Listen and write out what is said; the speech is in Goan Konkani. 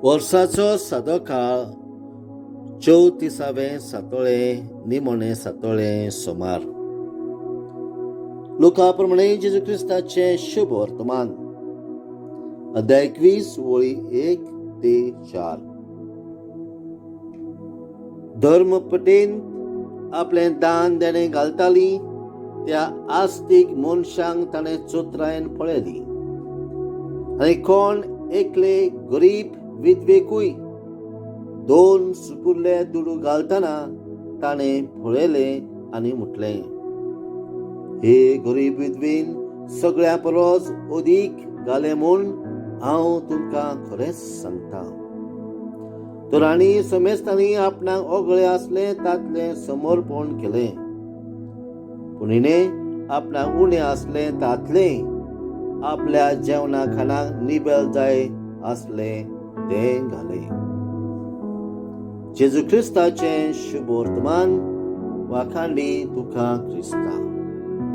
वर्साचो सादो काळ, चवतिसावें सातोळें, निमणें सातोळें, सोमार. लुका प्रमाणे जेजू क्रिस्ताचें शुभ वर्तमान, अध्याय 21, वळी 1 ते 4. धर्मपटेंत आपलें दान देणें घालताली त्या आस्तीक मनशांक ताणें चतुरायेन पळयली आनी कोण एकले गरीब विधवेकूय दोन सुपुरले दुडू घालतना ताणें पळयलें आनी म्हटलें, हे गरीब विधवेन सगळ्या परस अदीक घालें म्हूण हांव तुमकां खरेंच सांगता. तर आनी समेस्तांनी आपणाक ओगळे आसलें तातलें समर्पण केलें, पूण हिणें आपणाक उणें आसलें तातलें, आपल्या जेवणा खाणाक निबेल जाय आसलें तें घालें. जेजू क्रिस्ताचें शुभ वर्तमान. वाखांडी तुका क्रिस्ता.